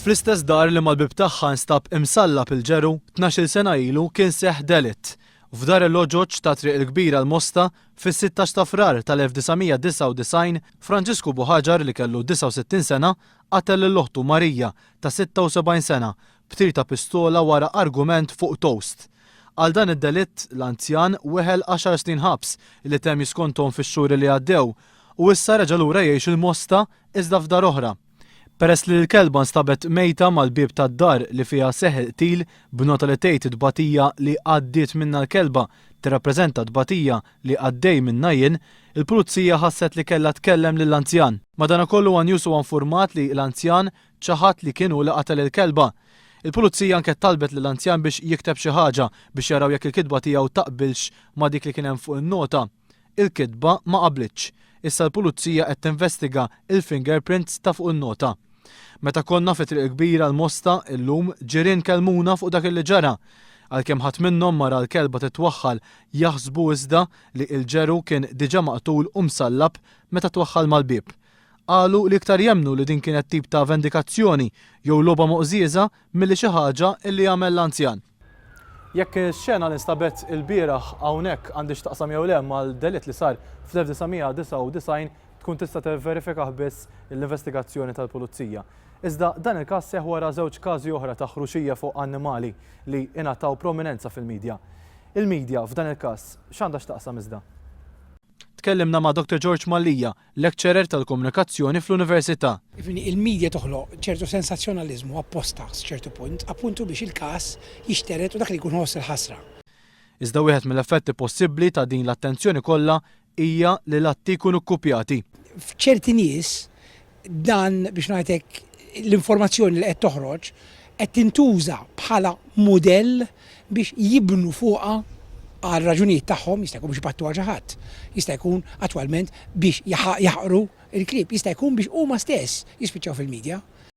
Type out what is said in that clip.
Fl-istess dar li mal-bieb tagħha nstab imsallab il-ġeru, 12-il sena ilu kien seħħ delitt. F'Dar il-Loġoġ ta' Triq il-Kbira l-Mosta, fis-16 ta' Frar tal-1999, Franġisku Buhaġar li kellu 69 sena qatel lil oħtu Marija ta' 76 sena b'tir ta' pistola wara argument fuq toast. Għal dan id-delitt, l-anzjan weħel għaxar snin ħabs li temm jiskonthom fix-xhur li għaddew u issa reġa' lura jgħix il-Mosta iżda f'dar oħra. Peress li l-kelba nstabet mejta mal-bieb tad-dar li fiha seħħ il-qtil, b'nota li tgħid it-tbatija li għaddiet minnha l-kelba tirrappreżenta t-tbatija li għaddej minnha jien, il-Pulizija ħasset li kellha tkellem lill-anzjan. Madanakollu one News huwa infurmat li l-anzjan ċaħad li kien hu li qatel il-kelba. Il-Pulizija anke talbet lill-anzjan biex jikteb xi ħaġa biex jaraw jekk il-kitba tiegħu taqbilx ma' dik li kien hemm fuq in-nota. Il-kitba ma qablitx. Issa l-Pulizija qed tinvestiga il-fingerprints ta' fuq in-nota. Meta konna fi Triq il-Kbira l-Mosta illum, ġirien kellmuna fuq dak li ġara. Għalkemm ħadd minnhom ma ra l-kelba titwaħħal jaħsbu iżda li il-ġeru kien diġà maqtul u msallab meta twaħħal mal-bieb. Qalu li iktar jemmnu li din kienet tip ta' vendikazzjoni jew logħba moqżieża milli xi ħaġa illi għamel l-anzjan. Jekk ix-xena li nstabet ilbieraħ hawnhekk għandhiex x'taqsam jew le mal-delitt li sar fl-1999 tkun tista' tivverifikah biss l-investigazzjoni tal-Pulizija. Iżda dan il-każ seħħ wara żewġ każi oħra ta' ħruxija fuq annimali li ingħataw prominenza fil-midja. Il-midja f'dan il-każ x'għandha x'taqsam iżda? Tkellimna ma' Dr George Mallia, lecturer tal-komunikazzjoni fl-Università. Il-media toħloq ċertu sensazzjonaliżmu apposta f'ċertu punt, appuntu biex il-każ jixtered u dak li jkun ħoss il-ħasra. Iżda wieħed mill-effetti possibbli ta' din l-attenzjoni kollha hija li l-atti jkunu kkupjati. F'ċerti nies dan biex ngħid hekk l-informazzjoni li qed toħroġ qed tintuża bħala mudell biex jibnu fuqha għal raġunijiet tagħhom, jista' jkun biex ipattu għal xi ħadd, jista' jkun attwalment biex jaħqru l-klieb, jista' jkun biex huma stess jispiċċaw fil-media.